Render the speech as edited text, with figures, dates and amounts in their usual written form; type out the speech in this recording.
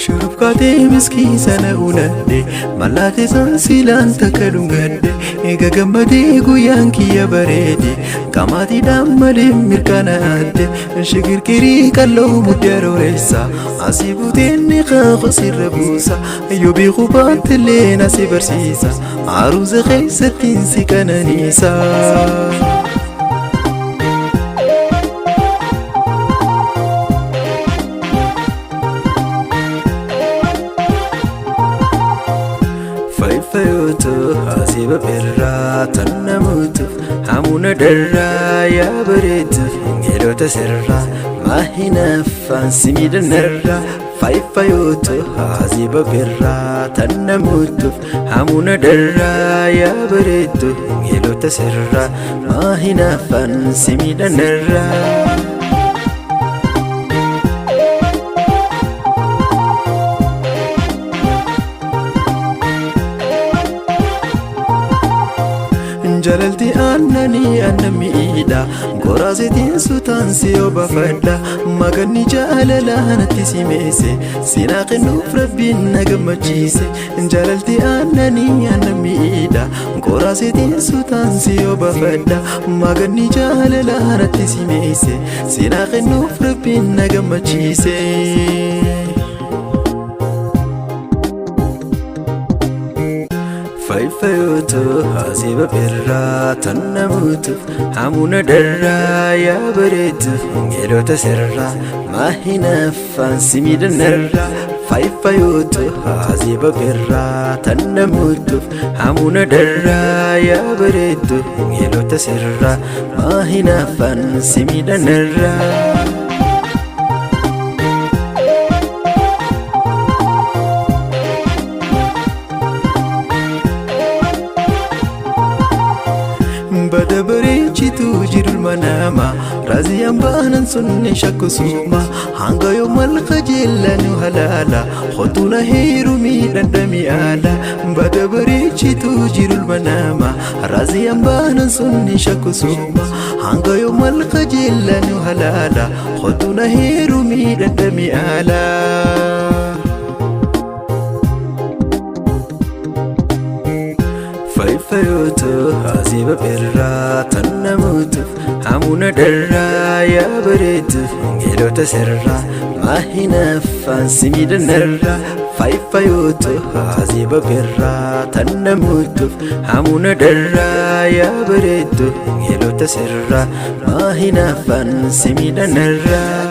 Shurufkaatee miskii sana unadhe mallaatee san silaan takka dhungadhe eega gammadee guyyaan kiyya bareede qamaatiidhaan malee mirkanaadde shigirgirii qalloo mudde arooreessa asii buteen ni qaaqa sirra buusa yoo beeku baattillee na si barsiisa aruuza keessattiin si qananiisa. Fayyootu asiiba birraa tannamuutuuf hamuuna darraa yaa bareeduuf geelota sirraa maahinaffaan si miidhanarraa. Fayyootu asiiba birraa tannamuutuuf hamuuna darraa yaa bareeduuf geelota sirraa maahinaffaan si miidhanarraa. Jaalalti aannanii aannan miidha goraasetiin suutaan si obaafadha maganni jaalalaa natti simeese sinaa kennuuf rabbiin na gammachiise jaalalti aannanii aannan miidha goraasetiin suutaan si obaafadha maganni jaalalaa natti simeese sinaa kennuuf rabbiin na gammachiise. Fayyootu asiiba birraa tannamuutuuf hamuuna darraa yaa bareeduuf geelota sirraa maahinaffaan si miidhanarraa. Fayyootu asiiba birraa tannamuutuuf hamuuna darraa yaa bareeduuf geelota sirraa maahinaffaan si miidhanarraa. Bada bareechituu jiru nama raaziyaan baanan sunni shakkusuma hanga yoo malka jeellanu halaala hotuuna heerumii dhandhami aala bada bareechituu jiru nama raaziyaan baanan sunni shakkusuma hanga yoo malka jeellanu halaala hotuuna heerumii dhandhami aala. Fayyootu asiiba birraa tannamuutuuf hamuuna darraa yaa bareeduuf geelota sirraa maahinaffaan si miidhanarraa. Fayyootu asiiba birraa tannamuutuuf hamuuna darraa yaa bareeduuf geelota sirraa maahinaffaan si miidhanarraa.